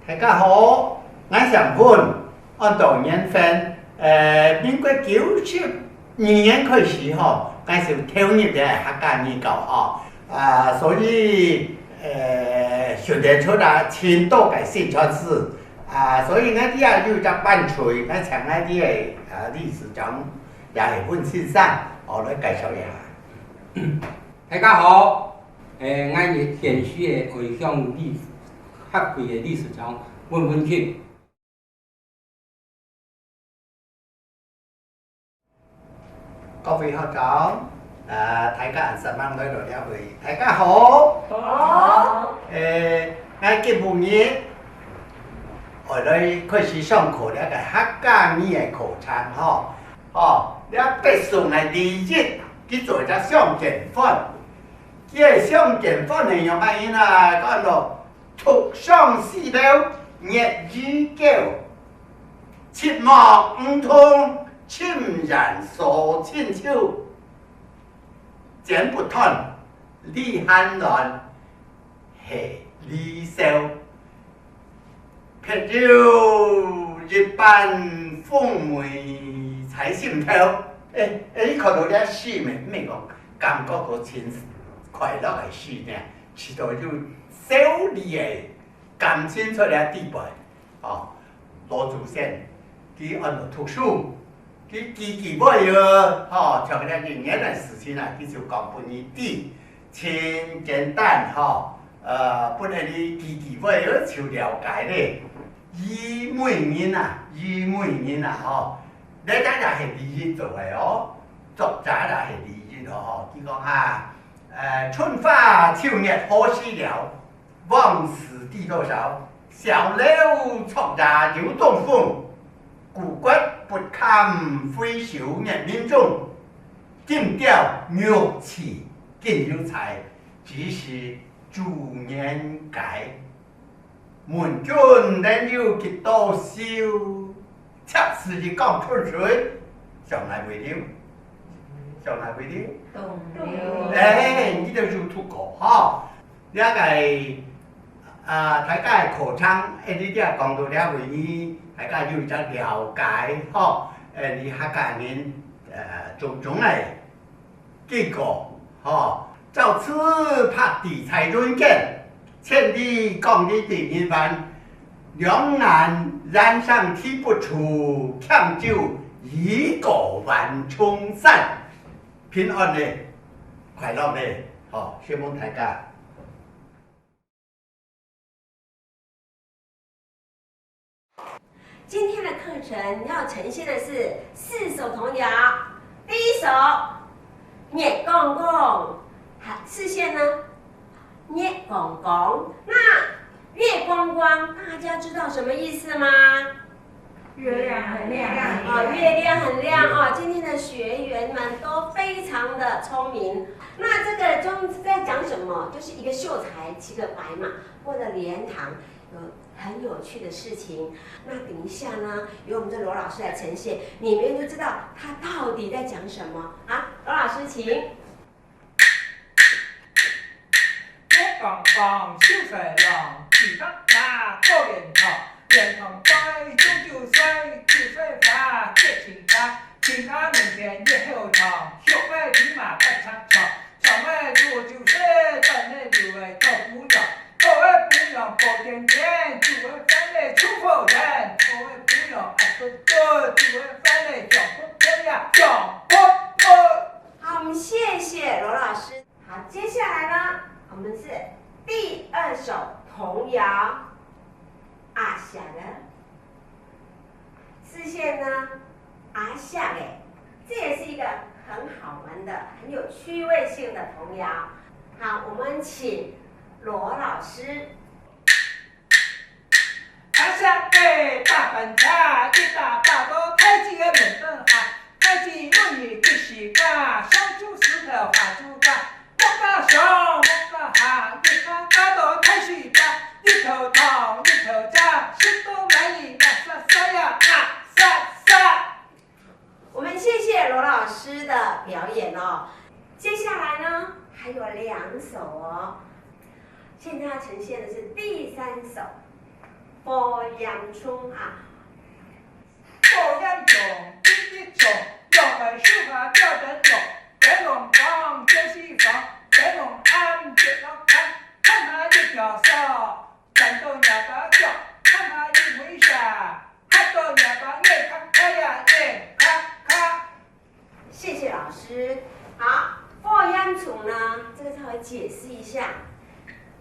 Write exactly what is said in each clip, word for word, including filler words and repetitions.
大家好，𠊎姓溫，安到年份，呃，民國九十二年開始吼，𠊎就投入這客家語教吼，啊，所以，呃，訓練出來盡多个新傳師，啊，所以𠊎這下有一隻班隊，𠊎請𠊎這个，啊，理事長，也係溫先生，哦，來介紹一下。大家好，誒，𠊎係現時个外向理，客委个理事長溫文慶。各位學長，啊，大家恁煞猛來到這位，大家好。好。誒，𠊎今晡日，愛來開始上課這个客家語个課程吼。哦，這北宋个李益，佢做一隻相見歡。 佢个相見歡係仰般形啊？講到：「獨上西樓月與溝，寂寞梧桐，沁人鎖清秋。剪不斷，理還亂，係離愁。」 別有一般風味在心頭。誒，誒，你看到這詩咩？毋係講感覺到盡快樂个詩呢，係到有愁慮个感情出來个底背。哦，羅竹仙，佢安到讀書， 佢記記尾仔，吼，像這一年个事情啊，佢就講分你知，盡簡單，吼，呃，分你記記尾仔就了解咧。於美人啊，於美人啊，吼，這隻也係李益做个哦，作者也係李益哦，吼。佢講啊，呃，春花秋月何時了， 往事知多少，小樓昨夜又東風，故國不堪回首月明中。今朝玉砌今猶在，只是朱顏改。問君能有幾多愁？ 霎時一江春水，想來會流，想來會流。東流。誒，你兜有讀過吼？這个，啊，大家个課程，誒，你這講到這位呢，大家有一隻了解吼，誒，你客家人，呃，種種个 結果，吼，朝辭白帝彩雲間，千里江陵地人還，兩岸鸞山體不除，輕舟已過萬重山。平安咧，快樂咧，吼，承蒙大家。 今天的課程要呈现的是四首童谣。第一首，月光光，好，示现呢？月光光，那月光光，大家知道什么意思吗？月亮很亮。哦，月亮很亮哦，今天的学员们都非常的聪明。那这个中在讲什么？就是一个秀才骑个白马，过了莲塘， 有很有趣的事情。那等一下呢，由我们的罗老师来呈现，你们就知道他到底在讲什么啊。罗老师，请。月光光，秀才郎，骑白马过莲塘，莲塘水中有水，有水花，结青蛙。青蛙门前一口塘，学个骑马不差长。 长个路就是短个路个做姑娘，做个姑娘不点点，做个饭个出口人，做个姑娘爱不得，做个饭个讲不得呀，讲不得。好，我们谢谢罗老师。好，接下来呢，我们是第二首童谣，阿霞的。 示现呢，阿霞个，这也是一个很好玩的、很有趣味性的童谣。好，我们请罗老师。阿霞个打板车，一打打到太子个门门下，太子问伊几时到，上就石头下就到。 木架上，木架下，一家家到太师吧，一头糖，一头茶，食到满意，啊沙沙呀，啊沙沙。我们谢谢罗老师的表演哦。接下来呢，还有两首哦。现在要呈现的是第三首。火焰蟲啊。火焰蟲，滴滴蟲，用个手下吊灯笼，燈笼光，吊西窗，燈笼暗，跌落坑，坑下一條索，掸到若爸腳，坑下一尾蛇，嚇到若爸眼，咔咔呀眼，咔咔。 谢谢老师。好，火焰虫呢，这个稍微解释一下，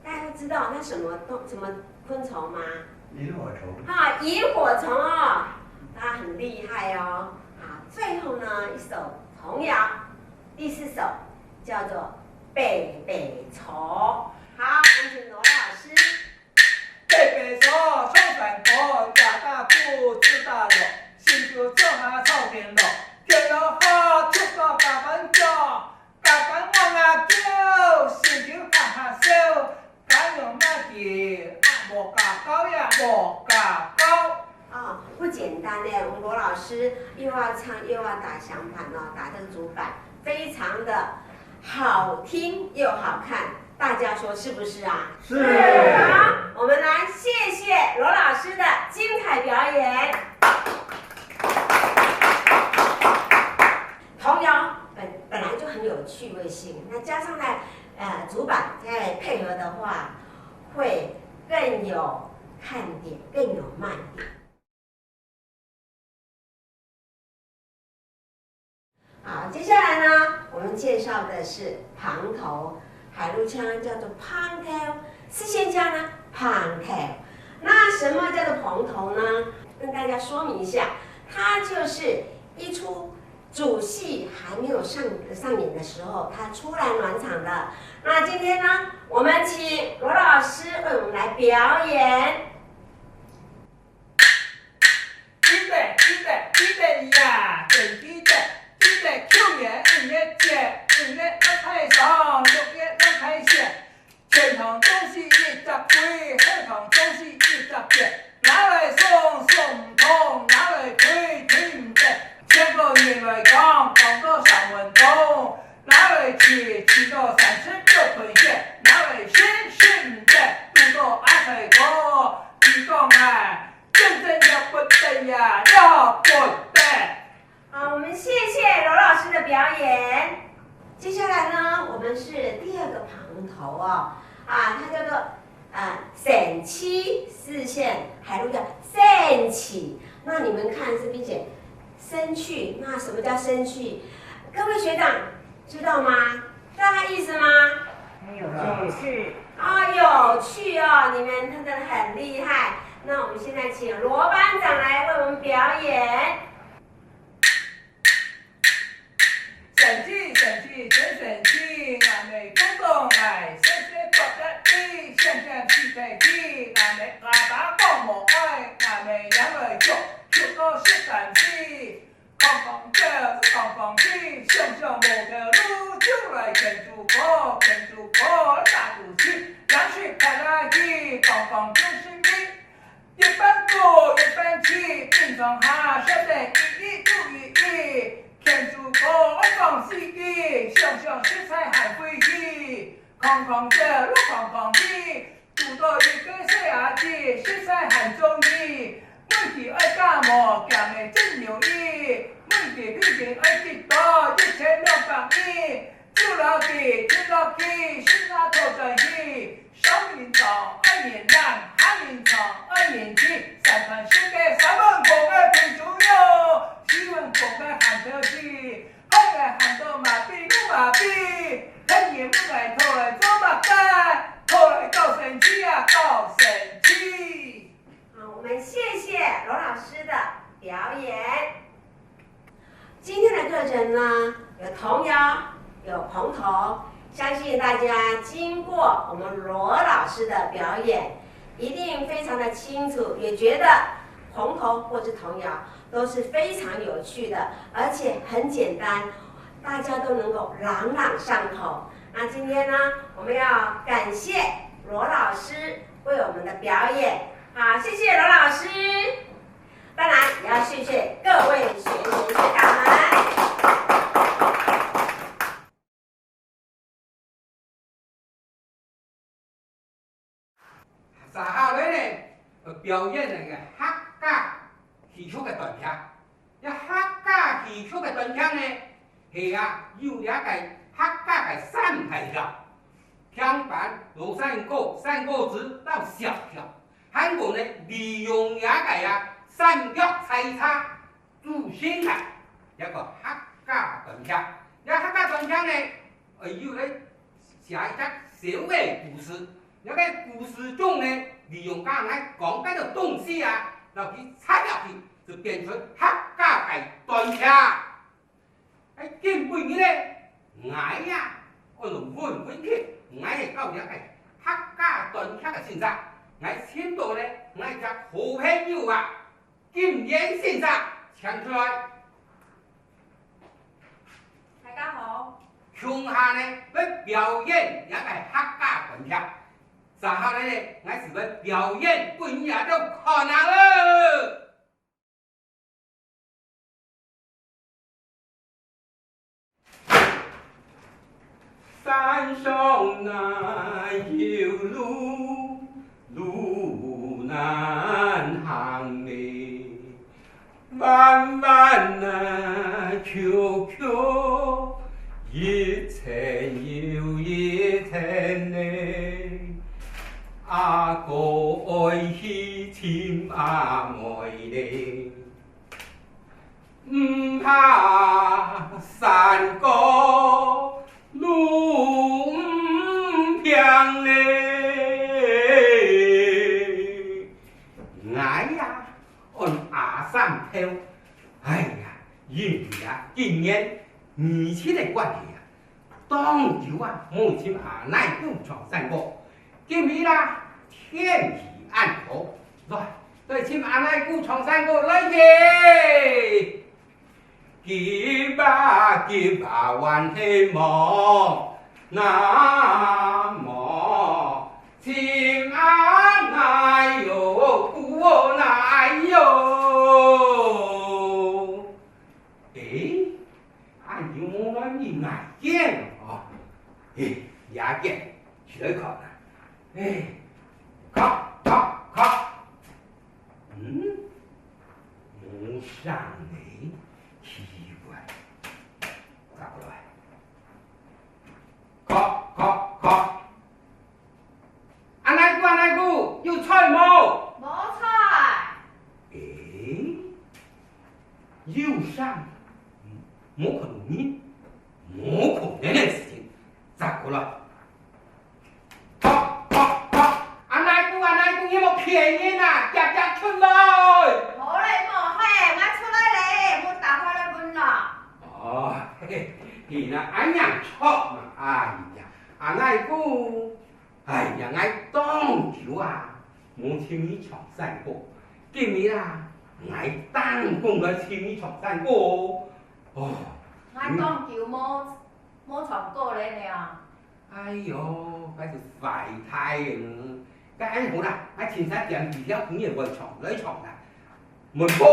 大家都知道那什么动什么昆虫吗？萤火虫。哈，萤火虫哦，大家很厉害哦。好，最后呢，一首童谣，第四首叫做《白白草》。好，有请罗老师。 白白草，唱山歌，也打鼓，自打鑼，新舊唱下唱田螺，田螺好，出到加班叫，加班哇哇叫，新舊哈哈笑，加油嘛去，啊，無加高呀，無加高。啊，不简单呢，我们罗老师又要唱又要打响板哦，打这个竹板，非常的好听又好看。 大家说是不是啊？是。好，我们来谢谢罗老师的精彩表演。童谣本本来就很有趣味性，那加上呢，呃，竹板再配合的话，会更有看点，更有卖点。 好，接下来呢，我们介绍的是蚌头，海陆腔叫做蚌頭，四縣腔呢，蚌頭。那什么叫做蚌头呢？跟大家说明一下，它就是一出主戏还没有上上演的时候，它出来暖场的。那今天呢，我们请罗老师为我们来表演。 記得，記得，記得呀，真記得，記得九月五月節，五月落大霜，六月落大雪，錢塘種死一隻鬼，後塘種死一隻鱉，拿來送，送毋通，拿來推，推毋得，千個人來扛，扛到城門洞，拿來飼，飼到三尺九寸闊，拿來食，食毋得，堵到阿財哥，佢講啊， 真正了不得呀，了不得！好，我们谢谢罗老师的表演。接下来呢，我们是第二个蚌头哦，啊，它叫做，啊，生趣，四县海陆叫生趣。那你们看这边写生趣，那什么叫生趣？各位学长知道吗？知道它意思吗？有趣。啊，有趣哦，你们真的很厉害。那我们现在请罗班长来为我们表演。生趣，生趣，真生趣，𠊎姆講講𠊎，細細發達哩，閃閃起飛機，𠊎姆，𠊎爸講無愛，𠊎姆養來畜，畜到十三歲。 空空走，空空去，想想無頭路，就來牽豬哥，牽豬哥打肚臍，兩手拍下去，空空就性命。一半跍，一半起，平常下，說得一一又一一，牽豬哥愛講四句，想想實在還費氣。空空走，又空空去， 堵到一個細阿姊，實在還中意。問佢愛嫁無，厥姆真有意。問佢聘金愛幾多，一千兩百二。就摎佢定落去，身下討轉去。上眠床愛人攬，下眠床愛人親，三餐食个三碗公个肥豬肉，四碗公个鹹豆豉。 喊來喊到麻痺又麻痺，別人問𠊎討來做麼个？討來搞生趣啊，搞生趣！好，我们谢谢罗老师的表演。今天的课程呢，有童谣，有蚌头，相信大家经过我们罗老师的表演，一定非常的清楚，也觉得蚌头或是童谣 都是非常有趣的，而且很简单，大家都能够朗朗上口。那今天呢，我们要感谢罗老师为我们的表演。好，谢谢罗老师。当然也要谢谢各位学员学长们。 接下來呢，呃，表演个客家戲曲个短劇。這客家戲曲个短劇呢，係啊，有這个客家个三大調，評判、老山歌、山歌子到小調，還過呢，利用這个啊，三腳採茶、 主心个一个客家短劇。這客家短劇呢，呃，有咧寫一隻小个故事。這个故事中呢，利用剛才講个東西啊，摎佢插落去，就變成客家个短劇。哎，今晡日呢，𠊎呀，安到文文傑，𠊎係教這个客家短劇个先生。𠊎請到呢，𠊎一隻好朋友啊， 金燕先生，請出來。大家好。共下呢，會表演這个客家短劇。接下來呢，𠊎就會表演分你兜看啊哦。 山上哪有路，路難行呢。彎彎啊曲曲，一層又一層呢。阿哥愛去尋阿妹呢。 毋怕山高路毋平哩。𠊎呀，安阿三頭。哎呀，因為啊，今年疫情个關係啊， 當久啊，無尋阿奶姑唱山歌。今日啦，天氣恁好，來，來尋阿奶姑唱山歌來耶！急啊急啊，還係無，那無，尋阿奶喲，姑哦，奶喲。誒， 恁久無來你𠊎間哦。嘿，這間，起來看啊。嘿，看，看，看。嗯？無聲呢，奇怪。走過來。看，看，看。 阿奶姑，阿奶姑，有菜無？無菜。誒，有聲，無看到人，無可能个事情，走過來。拍，拍，拍！阿奶姑，阿奶姑，你莫騙人啊！遽遽出來！無咧，無咧，𠊎出來咧，門打開來問啦。哦，嘿嘿，你那恁樣著嘛？哎呀，阿奶姑， 哎呀，𠊎當久啊，無尋你唱山歌。今日啊，𠊎當公來尋你唱山歌哦。哦，𠊎當久無，無唱歌咧呢。哎喲，該係壞忒了。該恁好啦，𠊎尋儕點幾條朋友會唱，來唱啦。問好。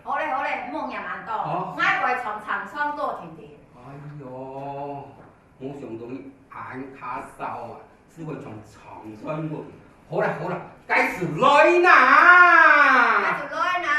好咧，好咧，莫嫌恁多。哦。𠊎會唱唱山歌聽聽。哎喲， 無想到你恁卡騷啊，只會唱唱山歌。好啦好啦，該就來啦！該就來啦！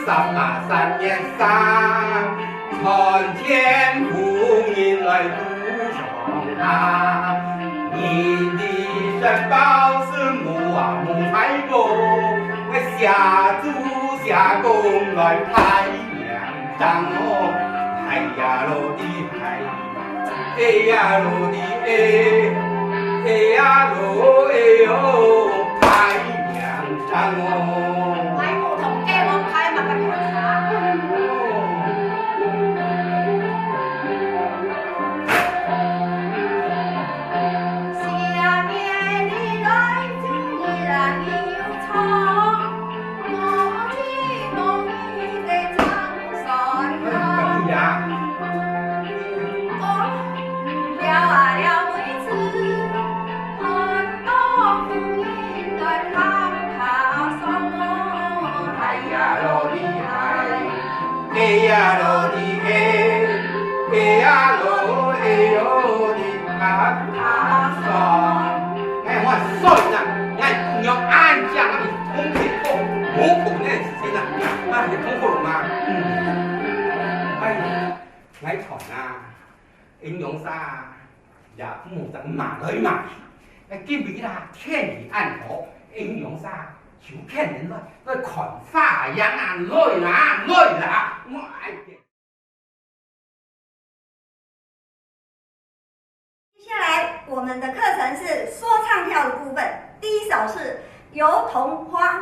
三八三月三，看天婦人來渡長江。人的身包是無啊無柴火，我寫豬寫公來太陽上哦，哎呀，落地哎。 哎呀，落地哎，哎呀，落哎喲，太陽上哦。哎，我同雞毛派嘛，个有差。哦。 哎呀，落地哎，哎呀，落地哎，哎呀，落哎喲，地啪啪爽。哎，我算啦，俺娘俺家那里通天通，我可能是真的，那也通好吗？嗯。哎，俺看啊，恁樣啥，也不能再骂来骂去。哎，今日啦，天气恁好，恁樣啥，就看人來，來看花樣啊，来啦，来啦，我哎。 接下来，我们的课程是说唱跳的部分。第一首是《油桐花》。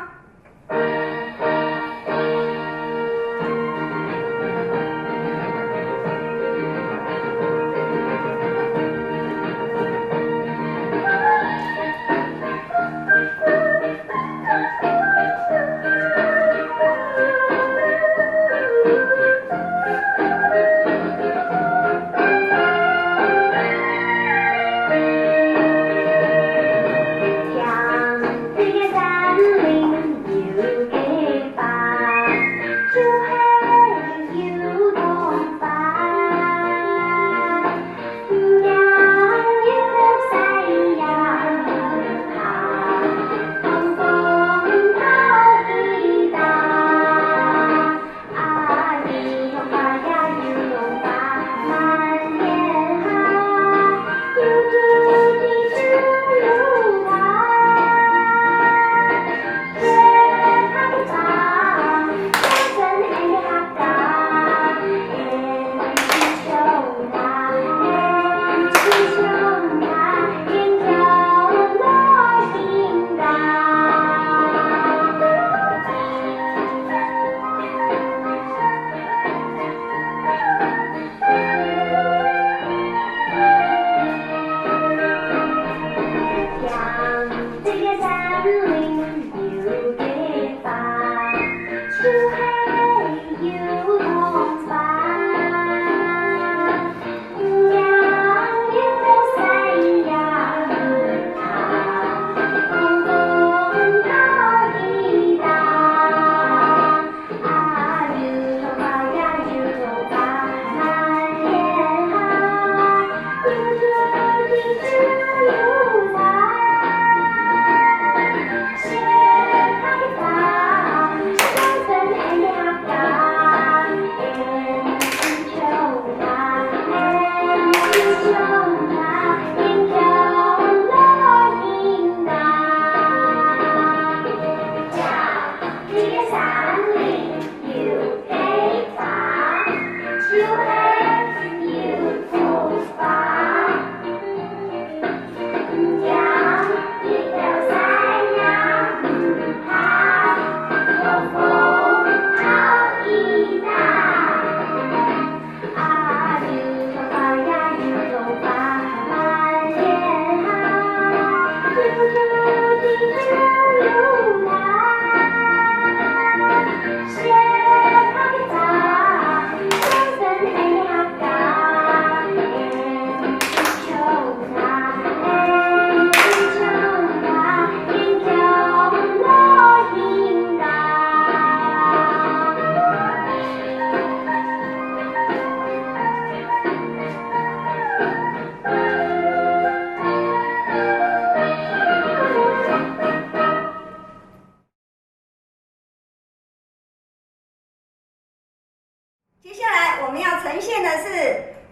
接下来我们要呈现的是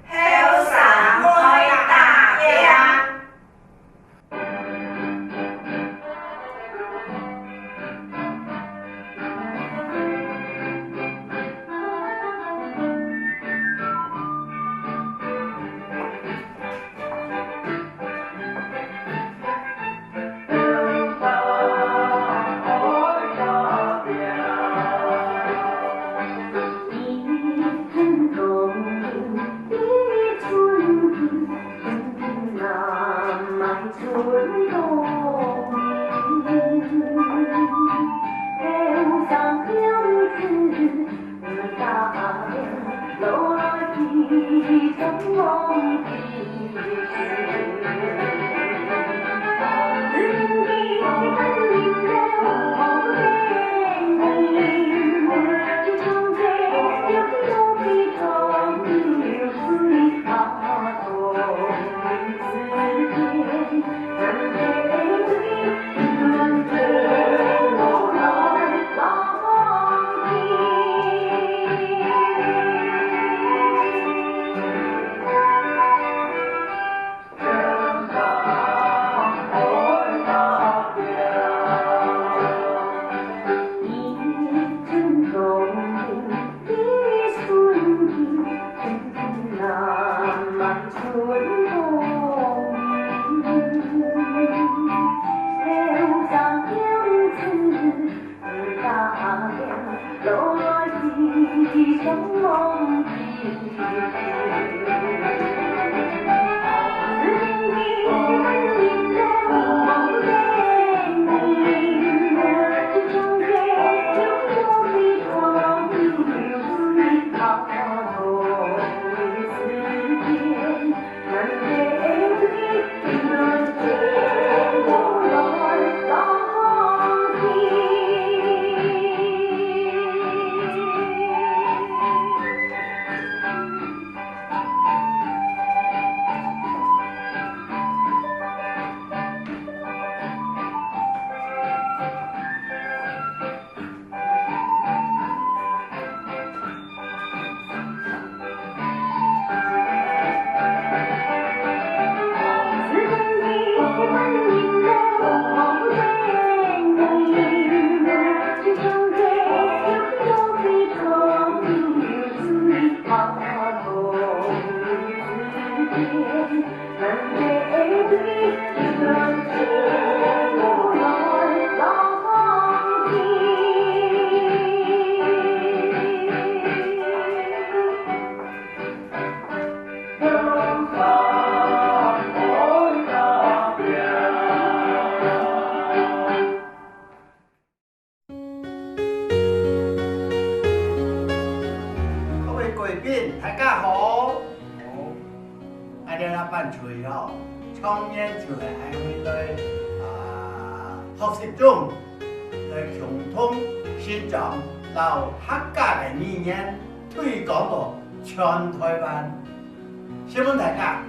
后生愛打拚。各位貴賓，大家好。好。𠊎這下辦桌哦，長年就係還會來，啊，學習中，來共同宣傳摎客家个語言推廣到全台灣。請問大家，